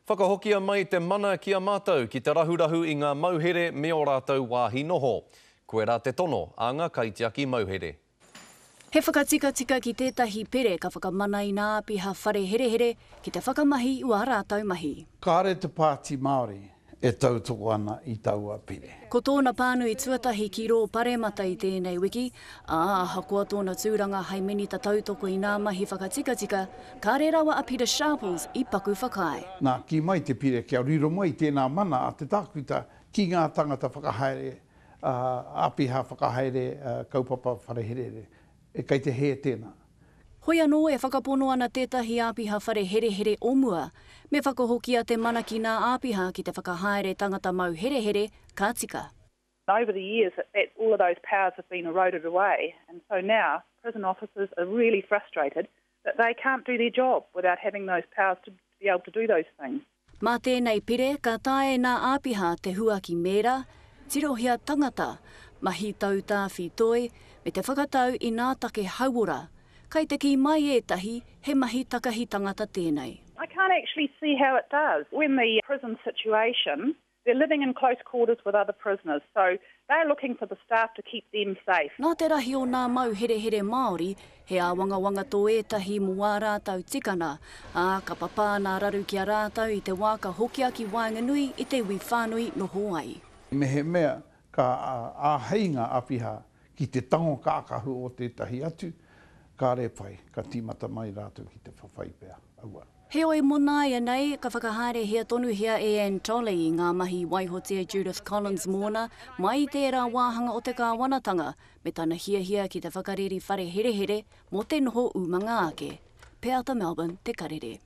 Whakahokia mai te mana ki a mātou ki te rahurahu i ngā mauhere me ō rātou wāhi noho. Koirā te tono a ngā kaitiaki mauhere. He whakatikatika ki tētahi pere ka whakamana i nā āpiha whare herehere ki te whakamahi i wā rātou mahi. Kāre te Pāti Māori e tautoko ana i taua pire. Ko tōna pānui tuatahi ki rō Paremata i tēnei wiki, ā, ahakoa tōna tūranga hai minita tautoko i nā mahi whakatikatika, kāre rawa a Pita Sharples i paku whakaae. Nā, kī mai te pire kia riro mai tēnā mana a te tākuta ki ngā tangata whakahaere, āpiha whakahaere kaupapa whare herehere. Kei te hē tēnā. Hoi anō e whakapono ana tētahi āpiha whare herehere o mua, me whakahokia te mana ki nā āpiha ki te whakahaere tangata mau herehere, ka tika. Over the years that that all of those powers have been eroded away and so now prison officers are really frustrated that they can't do their job without having those powers to be able to do those things. Mā tēnei pire ka taea e nā āpiha te huaki mēra, tirohia tangata, mahi tautāwhi toi, me te whakatau i nā take hauora. Kai te kī mai ētahi he mahi takahi tangata tēnei. I can't actually see how it does. When the prison situation They're living in close quarters with other prisoners, so they're looking for the staff to keep them safe. Nā te rahi o nā mau herehere Māori, he āwangawanga tō ētahi mō ā rātou tikana, ā, ka papā nā raru ki a rātou i te wā ka hokia ki waenganui i te iwi whānui noho ai. Mehemea ka āhei ngā āpiha ki te tango kākahu o tētahi atu, kāre pai, ka tīmata mai rātou ki te whawhai pea. Aua. Heoi mō nāianei, ka whakahaerehia tonuhia e Anne Tolley ngā mahi i waihotia Judith Collins mōna mai i tērā wāhanga o te kāwanatanga me tana hiahia ki te whakareri whare herehere mō te noho umanga ake. Peata Melbourne, Te Karere.